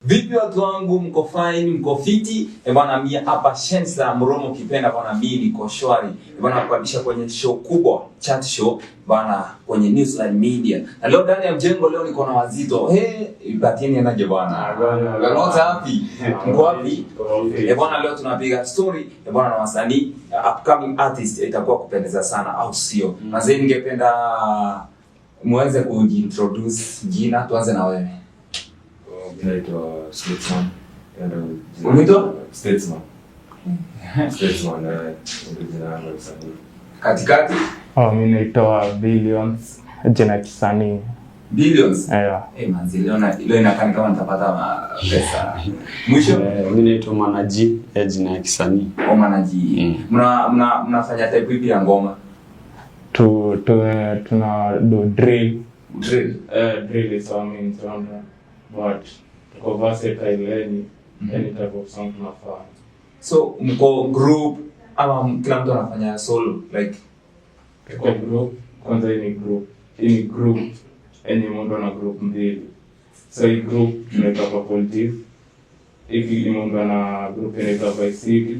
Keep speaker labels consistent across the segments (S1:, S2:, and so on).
S1: Vipi watu wangu, mko fine, mko fiti? E bwana, mimi hapa Shensa Mromo kipenda bwana, mimi niko shwari. E bwana, kukaribisha kwenye show kubwa, chat show bwana, kwenye Newsline Media. Na leo ndani ya mjengo leo niko na wazito. Hey, ipatieni anaje bwana?
S2: Bwana.
S1: Leo wapi? Mko wapi? E bwana, leo tunapiga story e bwana na wasanii upcoming artist, itakuwa kupendeza sana, au sio? Mazee, ningependa muweze kujiintroduce jina, tuanze na wewe.
S3: Mi naitwa Statesman. Hiyo ndo jina.
S1: Unaitwa?
S3: Statesman. Statesman, ndio jina langu la usanii.
S1: Katikati.
S2: Oh, mi naitwa Billions, jina kisanii.
S1: Billions.
S2: Yeah.
S1: Eh, manzi, leo inakaa ni kama nitapata pesa. Mwisho.
S4: Mi naitwa Manaji, jina ya kisanii.
S1: O Manaji. Mnafanya type ipi ya ngoma?
S2: Tu, tuna do drill.
S1: Drill.
S2: Drill is our main genre, but tuko versatile, any type of song tunafanya.
S1: So mko group ama kila mtu anafanya solo like?
S2: Tuko group, kwanza hii ni group yenye imeundwa na group mbili. So hii group tunaitwa Purple G's. Hiki imeundwa na group inaitwa Vice City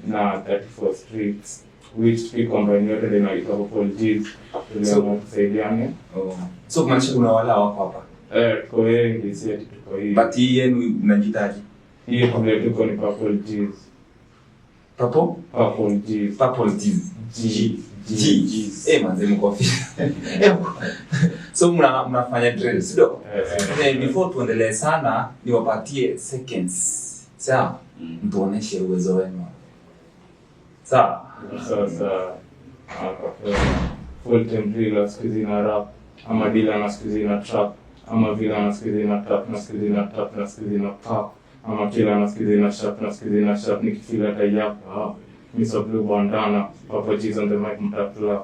S2: na 34 Streets, which tukicombine yote inaitwa Purple G's. Tuliamua tusaidiane.
S1: Oh. So kumaanisha kuna wale wako hapa.
S2: Eh, tuko wengi, si ati tuko hii.
S1: But hii yenu mnajitaji?
S2: Hii vile tuko ni Purple G's.
S1: Purple?
S2: Purple G's.
S1: Purple G's.
S2: G.
S1: G.
S2: G's.
S1: Eh, manze mko fit. Eh, so mnafanya drill, sio?
S2: Eh.
S1: Eh, before tuendelee sana niwapatie seconds. Sawa? Mtuoneshe uwezo wenu. Sawa?
S2: Sasa hapa full time driller siku hizi na rap ama dealer na siku hizi na trap ama vila na siku hizi na tap na siku hizi na tap na siku hizi na pap ama kila na siku hizi na sharp na siku hizi na sharp nikifeel hata yap. Ah, Mr. Blue Bandana, Papa G's on the mic, mtapla.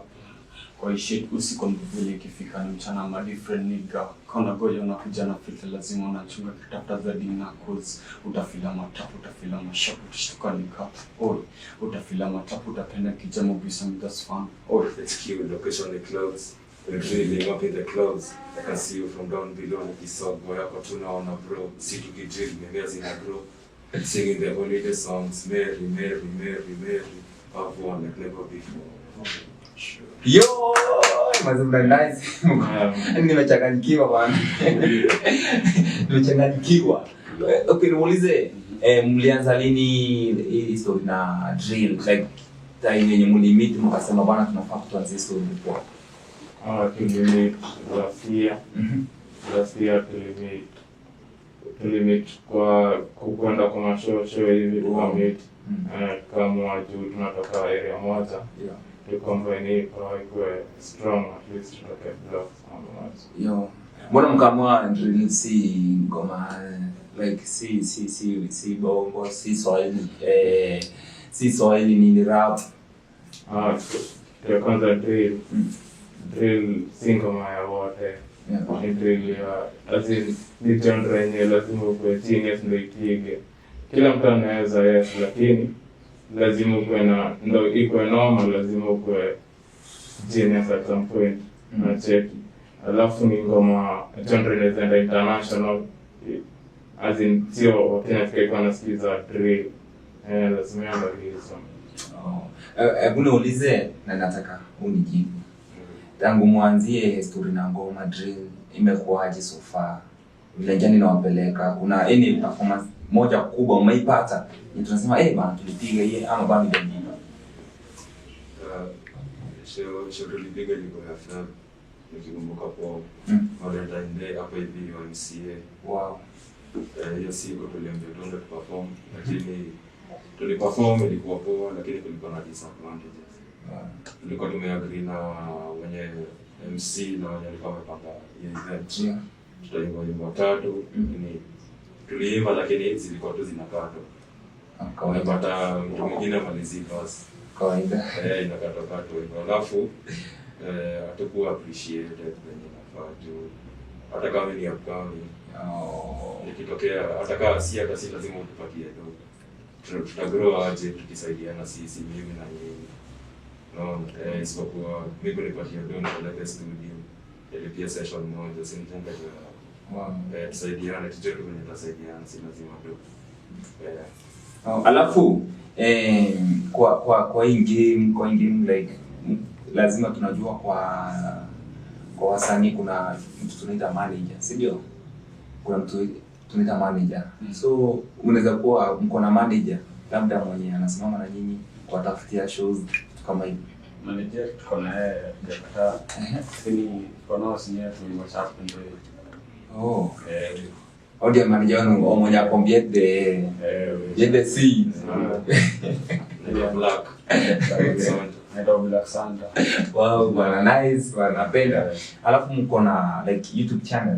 S4: Kwa hii shit usiku vile ikifika ni mchana ma different nigga kona goja unakuja na filter, lazima unachunga kitafuta zaidi na cause utafila matapu, utafila mashapu, utashtuka ni cup oi, utafila matapu, utapenda kijamo bisa, that's fun oi.
S3: HQ location the clouds. We're drilling up in the clouds. I can see you from down below. Nikisogo yako tunaona bro. Si tukidrill mimea zina grow. Singing the holiday songs. Merry, Merry, Merry, Merry. Have one like never before.
S4: Sure.
S1: Yo, manze mna nice. Nimechanganyikiwa bwana. Nimechanganyikiwa. Okay, nimuulize, mlianza lini hii story na drill, like time yenye mlimeet mkasema bwana tunafaa kutuanzia story kwa?
S2: Ah, tulimeet last year. Last year tulimeet kwa kukwenda kwa mashosho hivi, tukameet. Eh, tukaamua juu tunatoka area moja, tucombine hii power ikuwe strong, at least tutoke blocks ama moja.
S1: Yo. Mbona mkaamua drill, si ngoma like si bongo, si Swahili, si Swahili nini, rap?
S2: Ah, ya kwanza drill, drill si ngoma ya wote. Ni drill ya, as in, ni genre yenye lazima ukuwe genius ndo ipige. Kila mtu anaweza, yes, lakini lazima ukuwe na, ndo ikuwe noma, lazima ukuwe genius at some point. Nacheki, alafu ni ngoma genre inaweza enda international, as in sio Wakenya pekee wanasikiza drill. Eh, lazima hiyo ndo reason.
S1: Oh. Hebu niulize na nataka unijibu. Tangu mwanzie story na ngoma drill imekuwaje so far? Vile gani inawapeleka? Kuna any performance moja kubwa umeipata? Ni tunasema eh bana tulipiga hii ama bana imejipa.
S3: Show tulipiga ilikuwa ya Feb, nikikumbuka poa. Valentine Day hapo hivi YMCA. Eh, hiyo siku tuliambia tuende tuperform, lakini tuliperform ilikuwa poa, lakini kulikuwa na disadvantages. Tulikuwa tumeagree na wenye MC na wenye walikuwa wamepanga hiyo event tutaimba wimbo tatu, lakini tuliimba lakini zilikuwa tu zinakatwa.
S1: Ah, kawaida.
S3: Unapata mtu mwingine amalizi verse.
S1: Kawaida.
S3: Eh, inakatwakatwa hivyo, alafu hatukuwa appreciated venye inafaa juu hata kama ni upcoming, nikitokea hata si lazima utupatie do, tutagrow aje tukisaidiana sisi, mimi na nyinyi, naona isipokuwa mi kunipatia do nipeleke studio, nilipia session moja, si mjenga juu yako.
S1: Wow.
S3: Tusaidiane, tujue tu venye tutasaidiana, si lazima tu.
S1: Oh, alafu kwa hii game, kwa hii game like lazima tunajua kwa wasanii kuna mtu tunaita manager, si ndio? Kuna mtu tunaita manager. So unaweza kuwa mko na manager labda mwenye anasimama na nyinyi kuwatafutia shows, vitu kama hivyo.
S4: Manager tuko na yeye, hatujakataa. Lakini for now senior tumemwacha hapo ndio.
S1: Oh. Audio manager wenu mwenye ako behind the scenes.
S3: Naitwa Black. Santa.
S4: Naitwa Black Santa.
S1: Wow, bwana, nice bwana, napenda. Alafu mko na like YouTube channel?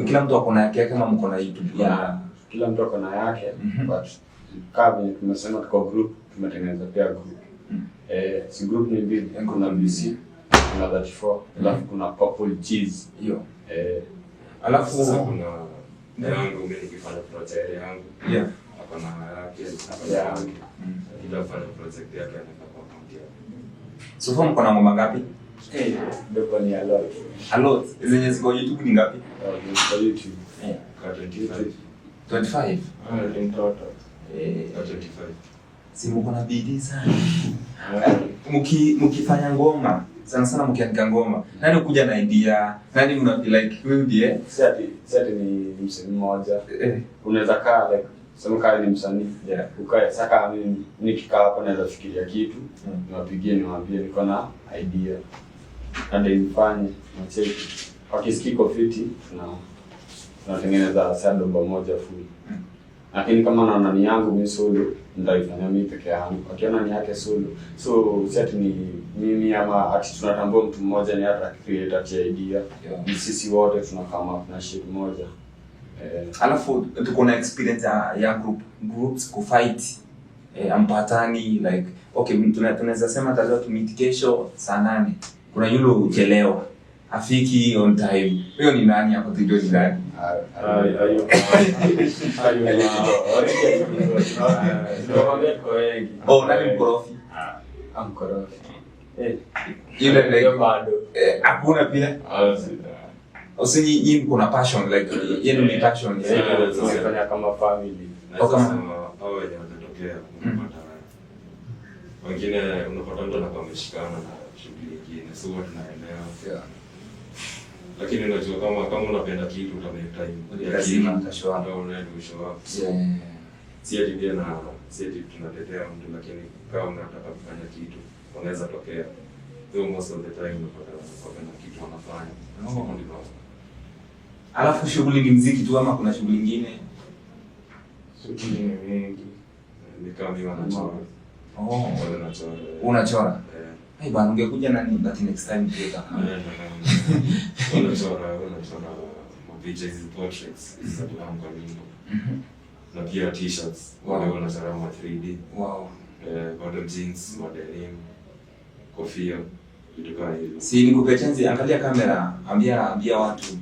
S1: Kila mtu ako na yake kama mko na YouTube ya
S4: Kila mtu ako na yake, but kama vile tumesema tuko group, tumetengeneza pia group. Si group ni mbili, kuna BC, kuna 34, alafu kuna Purple Cheese.
S1: Hiyo. Alafu
S3: sasa kuna yangu mimi nikifanya project yangu. Ako na yake, ako na yangu. Kila kufanya project yake anaweka kwa account yake.
S1: So far mko na ngoma ngapi?
S4: Ndio ni a lot.
S1: A lot. Zenye ziko YouTube ni ngapi?
S4: Kwa YouTube.
S3: Kwa 25.
S1: 25.
S2: In total.
S3: Kwa 25.
S1: Si mko na bidii sana. Mkifanya ngoma, sana sana mkiandika ngoma, nani kuja na idea? Nani mna feel like huyu ndiye?
S4: Si ati ni msanii mmoja. Unaweza kaa like sema kama ni msanii. Ukae saka mimi nikikaa hapo naweza fikiria kitu, niwapigie niwaambie niko na idea. Na ndio nifanye, nacheki. Wakisikia iko fiti, tunatengeneza sado moja full. Lakini kama naona ni yangu mimi solo, nitaifanya mimi peke yangu. Akiona ni yake solo. So si ati ni mimi ama ati tunatambua mtu mmoja ni hata create ati idea. Ni sisi wote tunakama up na shit moja.
S1: Alafu tuko na experience ya groups kufight. Ampatani like okay, tunaweza sema tazama tumeet kesho saa 8. Kuna yule uchelewa. Afiki on time. Huyo ni nani hapo tujue ni nani? Oh, nani mkorofi?
S4: Mkorofi.
S1: Yule like
S4: bado.
S1: Hakuna pia. Usi nyinyi mko na passion like yenu ni passion.
S4: Tunafanya kama family.
S1: Au kama
S3: hao wenye watatokea unapata wengine, unapata mtu anakuwa ameshikana na shughuli nyingine, so huwa tunaelewa. Lakini unajua kama unapenda kitu uta make time.
S1: Lazima utashow up.
S3: Ndio unaenda ushow up. Si ati pia na si ati tunatetea mtu, lakini kama unataka kufanya kitu unaweza tokea. So most of the time unapata wanapenda kitu wanafanya. Ndio.
S1: Alafu shughuli ni muziki tu ama kuna shughuli nyingine?
S2: Shughuli ni mingi.
S3: Ni kama mimi wanachora. Wale wanachora.
S1: Unachora? Hey bana, ungekuja nani but next time pia.
S3: Wanachora mapicha hizi portraits za kuhang kwa nyumba. Na pia t-shirts. Wale wanachora ma 3D. Bado jeans, ma denim, kofia, vitu kama hivyo.
S1: Si nikupe chance, angalia kamera, ambia watu.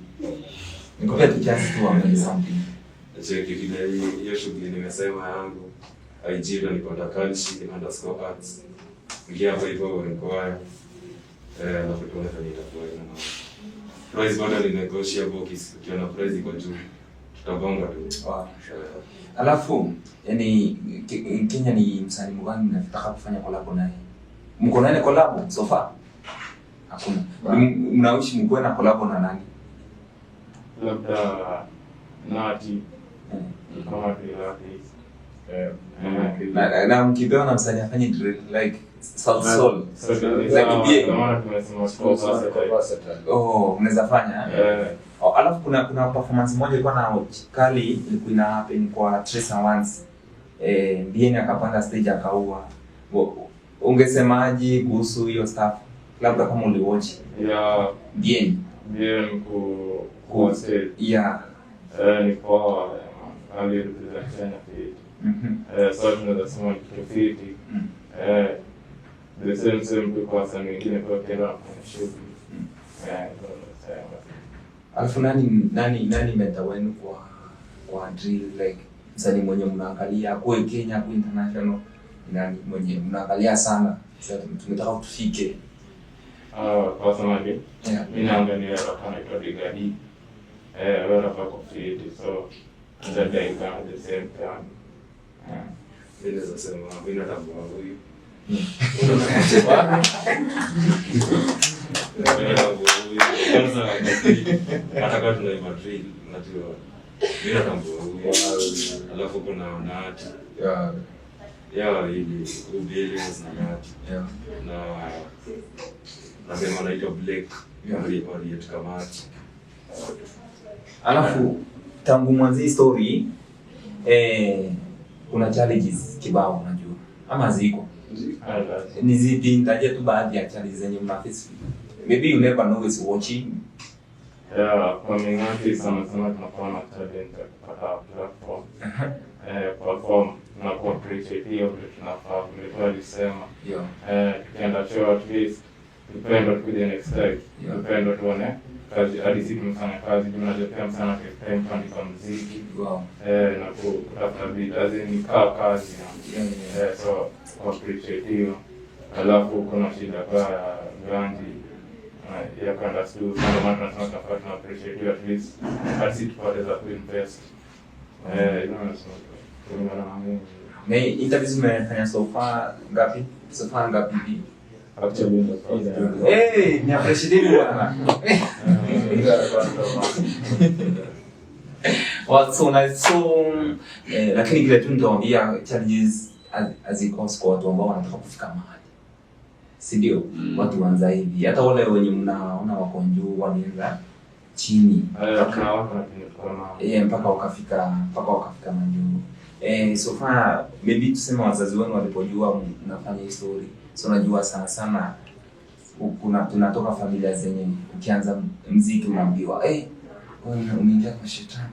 S1: Nikupe tu chance tu waambie something.
S3: Cheki vile hiyo shughuli nimesema yangu. IG utanipata kalshi_arts. Ingia hapo hivyo inquire. Alafu tuone venye itakuwa ina maana. Price bado ni negotiable, ukiona price iko juu tutabonga tu.
S1: Wow. Alafu yani Kenya ni msanii mgani mnataka kufanya collab naye? Mko naye collab so far? Hakuna. Mnaishi mko na collab na nani?
S2: Labda Nati. Kama vile artist.
S1: Na mkipewa na msanii afanye drill like South Soul. Like Oh, mnaweza fanya? Oh, alafu kuna performance moja ilikuwa na kali ilikuwa ina happen kwa Trace Awards. Bien akapanda stage akaua. Ungesemaje kuhusu hiyo stuff? Labda kama uliwatch.
S2: Yeah.
S1: Bien.
S2: Bien ku stage.
S1: Yeah.
S2: Ni poa. Ali represent Kenya fit. So tunaweza sema ni kitu fiti. The same tu kwa wasanii wengine kwa kila wanafanya shughuli. Ndio nasema.
S1: Alafu nani mentor wenu kwa drill like msanii mwenye mnaangalia kwa Kenya kwa international nani mwenye mnaangalia sana? Sasa tunataka tufike.
S2: Personally, mimi naangalia rapa anaitwa Digadi. Wewe unafaa kufiti, so dakika at the same time.
S3: Mimi naweza sema mimi natambua huyu. Mimi natambua huyu. Kwanza hata kama tunaimba drill, unajua mimi natambua huyu. Alafu kuna Nat.
S1: Yeah.
S3: Yeah, ili Billions na Nat.
S1: Yeah.
S3: Na nasema anaitwa Blake.
S1: Yeah.
S3: Oriet Kamati.
S1: Alafu tangu mwanzo hii story kuna challenges kibao unajua. Ama ziko. Ni zipi? Nitajie tu baadhi ya challenges zenye mna face. Maybe you never know is watching.
S2: Yeah, upcoming artists sana sana tunakuwa na challenge ya kupata platform. Perform na ku appreciate hiyo vile tunafaa, vile tu alisema.
S1: Yeah.
S2: Tukienda show at least tupendwa tukuje next time.
S1: Yeah.
S2: Tupendwa tuone kazi hadi sisi tumefanya kazi, tunajua pia msana take time kuandika muziki.
S1: Wow.
S2: Na kutafuta beat, as in ni kaa kazi ya.
S1: Yeah, yeah.
S2: So ku appreciate hiyo. Alafu kuna shida kwa ganji ya kwenda studio, ndio maana tunasema tunafaa tuna appreciate hiyo at least hadi sisi tupate za kuinvest. Hiyo nasema kulingana na mimi.
S1: Na interviews mmefanya so far ngapi? So far ngapi hivi?
S2: Actually ndio first.
S1: Eh, ni appreciate bwana. Well, so nice. So, lakini kile tu nitawaambia challenges hazikosi kwa watu ambao wanataka kufika mahali. Si ndio? Watu waanza hivi. Hata wale wenye mnaona wako juu walianza chini. Mpaka wakafika, mpaka wakafika majuu. So far maybe tuseme wazazi wenu walipojua mnafanya hii story. So unajua sana sana kuna tunatoka familia zenye ukianza muziki unaambiwa wewe umeingia kwa shetani.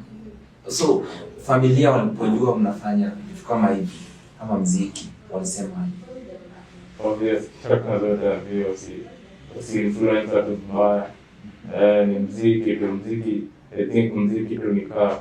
S1: So familia walipojua mnafanya vitu kama hivi kama muziki walisema
S2: obvious chakna zote ambio si influencer tu mbaya. Ni muziki tu, muziki. I think muziki tu ni kaa.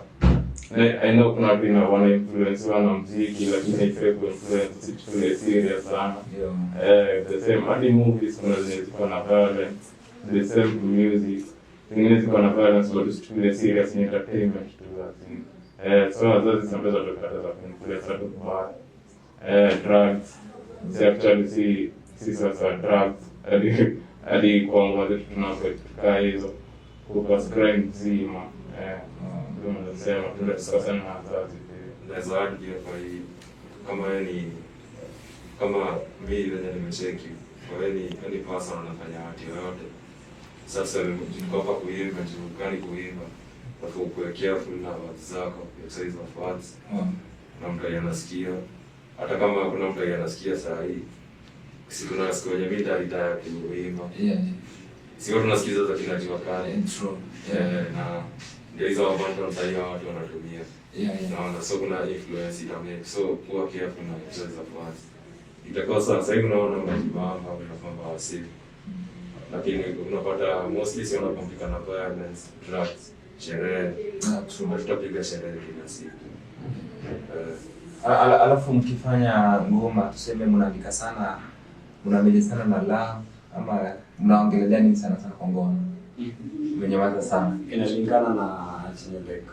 S2: I know kuna watu wana influence wana muziki, lakini haifai kuinfluence, si tuchukulie serious sana.
S1: Yeah.
S2: The same hadi movies kuna zenye ziko na violence, the same to music. Zingine ziko na violence but tusichukulie serious, ni entertainment tu lazima. So wazazi sometimes watakataza kuinfluence watu mbaya. Drugs. Si actually si sasa drugs. Hadi kwa ngoma zetu tunapokaa hizo kuprescribe mzima. Ndio nasema tunakosana na wazazi pia.
S3: Naweza add pia kwa hii, kama wewe ni kama mimi venye nimecheki, kwa wewe ni any person anafanya art yoyote. Sasa tuko hapa kuimba, jukani kuimba. Watu kuwe careful na words zako, your size of words. Na mtu anasikia. Hata kama kuna mtu anasikia saa hii, si kuna siku yenye mimi nitaitaya kuimba.
S1: Yeah.
S3: Sio tunasikiza za kina Jua Kali.
S1: True.
S3: Na ndio hizo abantu sasa hivi watu wanatumia.
S1: Yeah.
S3: Naona so kuna influence ita make. So kuwa careful na choice of words. Itakuwa sasa hivi unaona unajibamba, unapamba wasili. Lakini unapata mostly sio unapampika na violence, drugs, sherehe.
S1: True.
S3: Tutapiga sherehe kila siku.
S1: Alafu mkifanya ngoma tuseme mnaandika sana, mnaambia sana na love ama mnaongelea nini sana sana kwa ngoma? Mmenyamaza sana.
S4: Inalingana na chenye like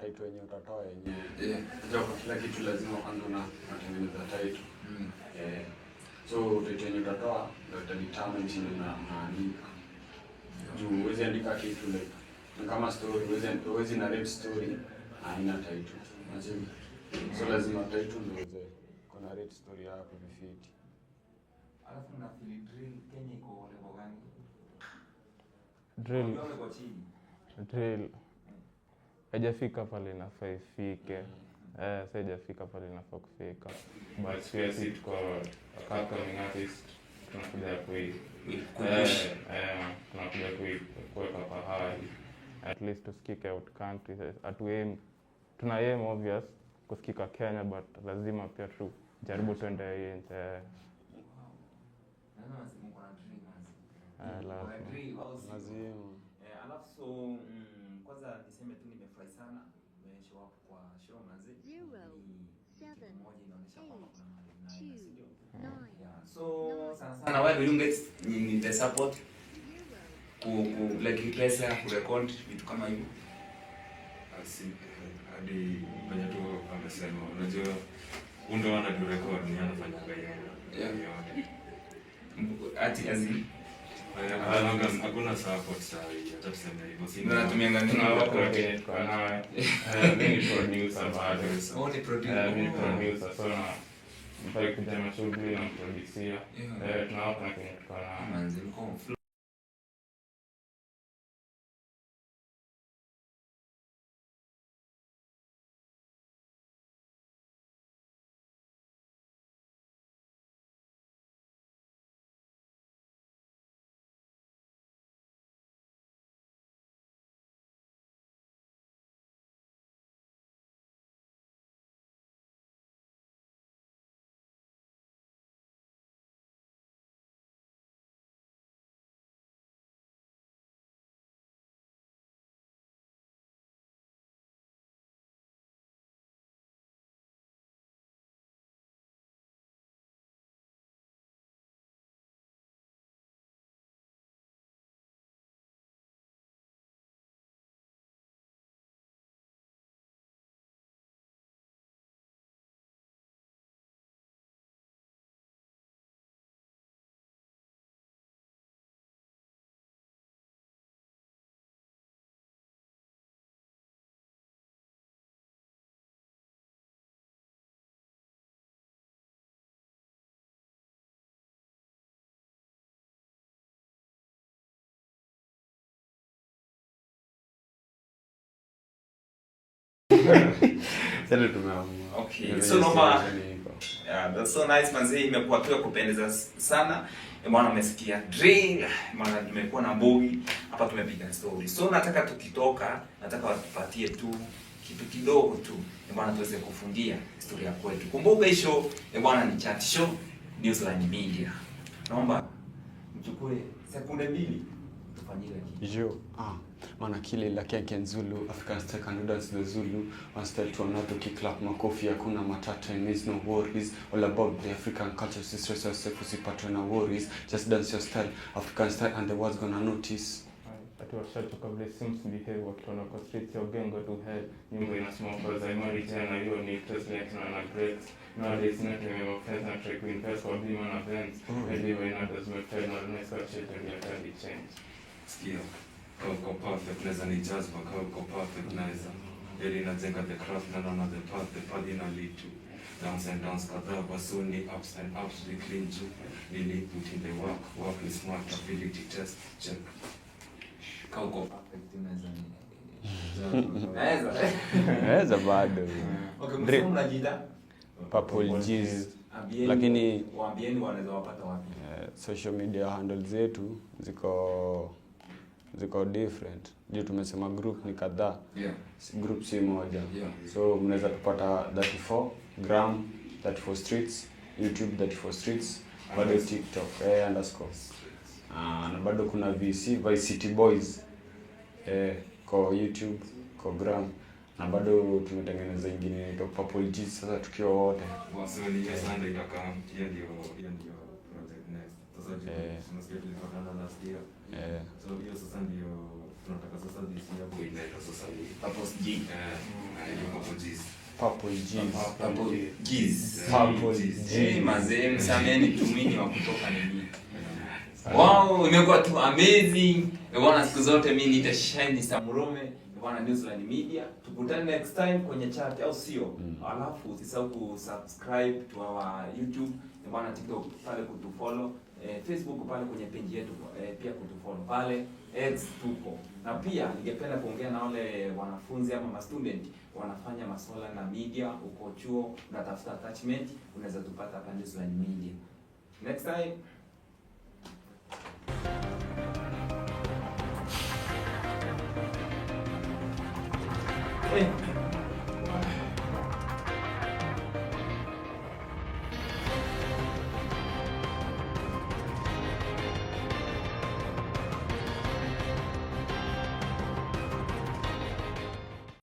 S4: title yenyewe utatoa yenyewe.
S1: Yeah.
S4: Unajua kwa kila kitu lazima kwanza unatengeneza title. So title yenyewe utatoa ndio itadetermine chenye unaandika. Juu huwezi andika kitu like ni kama story, huwezi narrate story haina title. Unajua? So lazima title ndio uweze kunarrate story yako vifiti.
S1: Alafu na feel drill Kenya iko level gani?
S2: Drill.
S1: Iko chini.
S2: Drill. Haijafika pale inafaa ifike. Sasa haijafika pale inafaa kufika. But pia si tuko upcoming artist, tunakuja
S1: Kupush.
S2: Tunakuja kuweka pahali. At least tusikike out country. Atu aim, tuna aim obvious kusikika Kenya, but lazima pia tujaribu twende nje.
S4: Lazima.
S1: Alafu so kwanza niseme tu nimefurahi sana nimeshow up kwa show manzi.
S5: 0 7 8 2 9.
S1: So sana sana why do you get ni the support? Ku like pesa kurecord vitu kama hivyo?
S3: Hadi venye tu amesema, unajua ndo ana do record, ni anafanyanga hiyo yote.
S1: Ati as in
S3: Hakuna support sahi, hata tuseme hivyo. Si
S1: Mnatumianga nini?
S2: Tunawapa kenye tuko nayo. Mimi ni producer bado.
S1: Oh, ni producer.
S2: Mimi ni producer, so na mtu akikuja na shughuli namproducia. Tunawapa na kenye tuko nayo.
S1: Manze, mko
S4: Sasa tumeamua.
S1: Okay,
S4: Venye
S1: so noma.
S4: situation iko.
S1: Yeah, that's so nice manze, imekuwa tu ya kupendeza sana. Bwana umesikia drill, maana tumekuwa na mbogi hapa, tumepiga story. So nataka tukitoka, nataka watupatie tu kitu kidogo tu, bwana tuweze kufungia story ya kwetu. Kumbuka hii show bwana ni chat show, Newsline Media. Naomba mchukue sekunde 2 tufanyie kitu.
S4: Yo, maana kile la Kenken Zulu, African style can dance the Zulu, one style to another, kick clap makofi, hakuna matata, and there's no worries, all about the African culture, stress yourself, usipatwe na worries, just dance your style, African style, and the world's gonna notice.
S2: Ati washachoka vile Sims behave wakiona kwa streets ya gang go to hell. Nyimbo inasimama kwa Zaimari tena, hiyo ni Tesla tena na breaks. Nowadays not my friends na try to invest kwa bima na Benz. Maybe when others may fail na next shit and get any change.
S3: Sikia, kama uko perfect naweza ni jazz, kama uko perfect naweza. Ili inajenga the craft na naona the path ina lead to downs and downs kadhaa, basuni ups and ups, we clean juu. Nili put in the work, work is smart, ability test check.
S1: Kama uko perfect unaweza ni naweza.
S4: Naweza bado.
S1: Okay, msemo mnajiita
S4: Purple G's.
S1: Ambieni,
S4: Lakini
S1: waambieni wanaweza wapata wapi?
S4: Social media handles zetu ziko different. Juu tumesema group ni kadhaa. Group si moja. So mnaweza tupata 34 gram, 34 streets, YouTube 34 streets, bado TikTok, underscore. Na bado kuna VC, Vice City Boys, kwa YouTube, kwa gram. Na bado tumetengeneza ingine inaitwa Purple G's sasa tukiwa wote.
S3: So ni hiyo Sunday itakaa, hiyo ndio project next. Sasa juu tunasikia tulipatana last year. So hiyo sasa ndio tunataka sasa this year kuileta sasa ni
S1: Purple G.
S3: Hiyo Purple G's.
S4: Purple G's.
S1: Purple G's.
S4: Purple
S3: G's.
S4: G's.
S1: Mazee, msameni tu mimi wa kutoka nini. Wow, imekuwa tu amazing. Bwana, siku zote mimi niita Shine Samurome, bwana Newsline Media. Tukutane next time kwenye chat, au sio? Alafu usisahau kusubscribe to our YouTube, bwana TikTok pale kutufollow, Facebook pale kwenye page yetu, pia kutufollow pale, X tuko. Na pia ningependa kuongea na wale wanafunzi ama ma student wanafanya masuala na media, uko chuo, unatafuta attachment, unaweza tupata hapa Newsline Media. Next time. Hey.